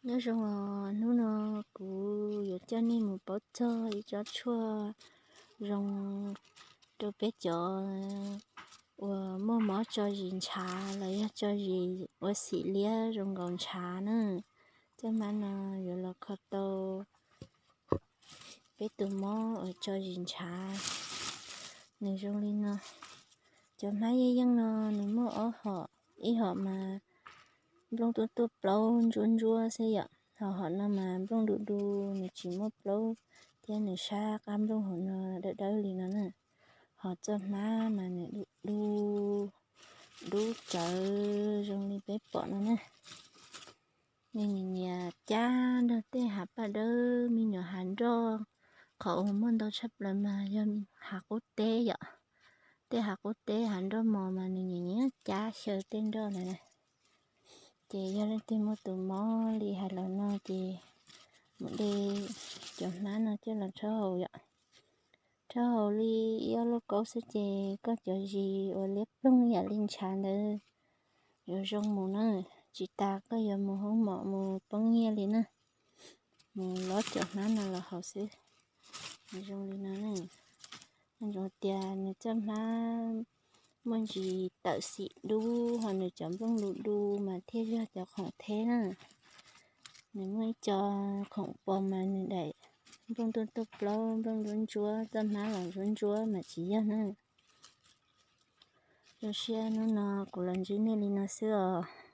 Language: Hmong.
Nyob zoo os, hnub no kuv yuav coj nej mus paub txog ib tsob tshuaj zoo rau peb cov uas muaj mob tso zis ntshav los yog tso zis ua xim liab zoo nkaus ntshav na. Txoj hmab no yuav los kho tau peb tus mob uas tso zis ntshav. Nws zoo li no. Cov hmab yeej yeej no nws muaj ob hom, ib hom mas nplooj tuaj tuaj plaub ntsuab ntsuab xwb yom, ho hom no mas nplooj du du, nws tsis muaj plaub thiab nws sab qab nplooj hauv no dawb dawb li no na. Ho txoj hmab mas nws du du, dub tsawv zoo li peb pom no na. Nej nyiam nyiam cab nrog tej hav paj dawb, me nyuam hav nroj, qhov uas muaj ntau tshaj plaws mas yog hav qub teb yom. Tej hav qub teb hav nroj mos mas nws nyiam nyiam cab xyaw tej nroj ntawd na. Ces yog leej twg muaj tus mob li hais los no ces mus de cov hmab no coj los rhaub haus yom. Rhaub haus li ib ob lauj kaub xwb ces koj cov zis uas liab ploog yam li ntshav ntawd yuav zoo mus na. Tsis tas koj yuav mus hoob mom mus poob nyiaj li na. Mus lob cov hmab no los haus xwb. Nws zoo li no na. Nws zoo tias nws txoj hmab muaj ntsis tawm xim dub, ho nws cov nplooj du du mas thiaj yog cov khoom theb na. Nws muaj ib co khoom pos mas nws daim nplooj tuaj tuaj plaub, nplooj ntsuab ntsuab, txoj hmab los ntsuab ntsuab mas tsis yog na. Zoo siab hnub no kuv los ntsib nej li no xwb os.